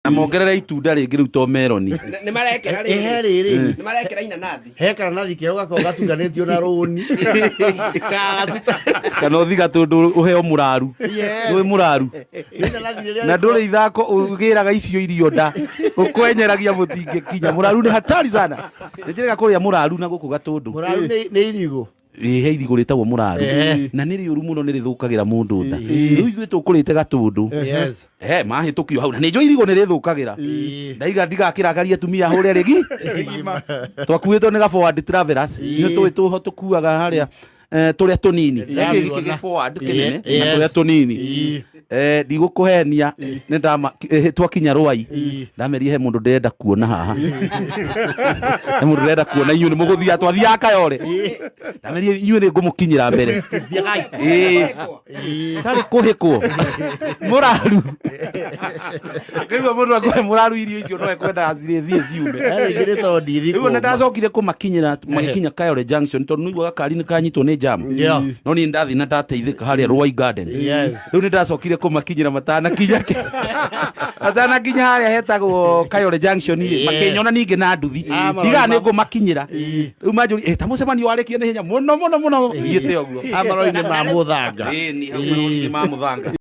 Na mongerere itunda rĩngĩ rĩu to meroni. Nĩ marekĩra Ehe rĩrĩ. Rĩrĩ. Nĩ marekĩra inanathi. He karanathi keo gakoragwo gatukanĩtio na rũni. Kagatuta. Kana ũthi gatũndũ ũheo mũraru. Yes. Nĩ mũraru. Nĩ inanathi rĩrĩa Na ndũrĩ ithako ũgĩraga icio irio nda. Ũkwenyeragia mũtingĩkinya. Mũraru nĩ hatari sana. Nĩ njĩrĩga kũrĩa mũraru na gũkũ gatũndũ. Mũraru nĩ irigũ. Ĩ, he irigũ rĩtagwo mũraru. Na nĩ rĩũru mũno, nĩ rĩthũkagĩra mũndũ nda. Rĩu ithuĩ tũkũrĩte gatũndũ. He mahĩtũkio hau na nĩ njũĩ irigũ nĩ rĩthũkagĩra. Ndaiga ndigakĩrakaria atumia hũre rĩgi. Twakuĩtwo nĩ ga forward travelers. Nĩ tũĩ tũho tũkuaga harĩa tũrĩa tũnini. Gĩkĩ gĩkĩ gĩ forward kĩnene na tũrĩa tũnini. Ndigũkũhenia nĩ ndama twakinya Rwai ndamerie he mũndũ ndĩrenda kuona haha, he mũndũ ndĩrenda kuona. Inyuĩ nĩ mũgũthiaga, twathiaga Kayore, ndamerie inyuĩ nĩ ngũmũkinyĩra mbere. Ĩĩ. Tarĩ kũhĩkwo mũraru ngaigua mũndũ akũhe mũraru irio icio no ekwendaga cirĩthiĩ ciume. Rĩngĩ nĩ tondũ ndithi Rĩu ona ndacokire kũmakinyĩra magĩkinya Kayore Junction tondũ nĩiguaga kari nĩ kanyitwo nĩ jam. No niĩ ndathiĩ na ndateithĩka harĩa Ruai Gardens. Rĩu nĩ ndacokire kũmakinyĩra matanakinya harĩa hetagwo Kayore Junction ĩ, makĩnyona ningĩ na nduthi. Ah, marori Ndigaga nĩ ngũmakinyĩra. Rĩu manjũria, "Eh, ta mũcemanio warĩkia na ihenya mũno mũno mũno?" Thiĩte ũguo. Amarori-inĩ ma mũthanga. Ĩĩ, ni hau marori-inĩ ma mũthanga.